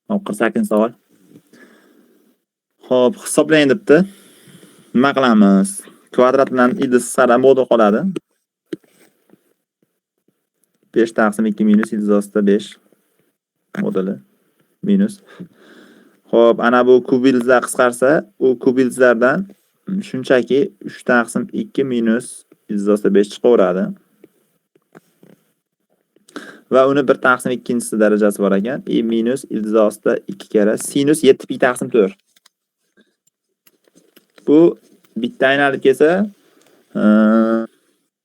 Hop, 48-savol. Xo'p, hisoblang debdi. Nima qilamiz? Kvadrat bilan ildiz qisqaradi, modul qoladi. 5 taqsim 2 minus ildiz ostida 5 moduli minus. Xo'p, ana bu kub ildizlar qisqarsa, u kub ildizlardan shunchaki 3 taqsim 2 minus ildiz ostida 5 chiqaveradi. Va uni 1 taqsim 2-nchisi darajasi bor ekan. I minus ildiz ostida 2 karra sinus 7 pi taqsim 4. Bu bitta aylanib kelsa,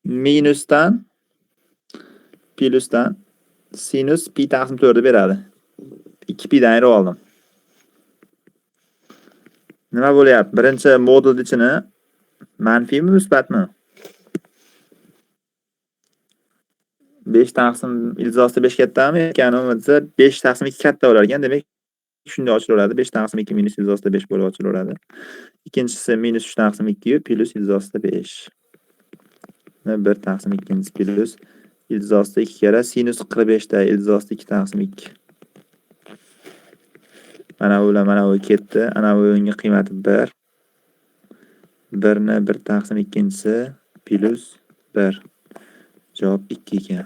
minusdan plyusdan sinus pi taqsim 4 ni beradi. 2 pidan ayirib oldim. Nima bo'lyapti? Birinchi modul ichini manfiymi, musbatmi? 5 taqsim ildiz ostida 5 kattami? Ekani desa 5 taqsim 2 katta bo'lar ekan. Demak, shunday ochilaveradi. 5 taqsim 2 minus ildiz ostida 5 bo'lib ochilaveradi. Ikkinchisi minus 3 taqsim 2 plyus ildiz ostida 5. 1 taqsim 2 plyus ildiz ostida 2 karra sinus 45 da ildiz ostida 2 taqsim 2. Mana bular, mana bu ketdi. Ana bu unga qiymati 1. 1 ni 1 taqsim 2-nchisi plyus 1. Javob 2 ekan.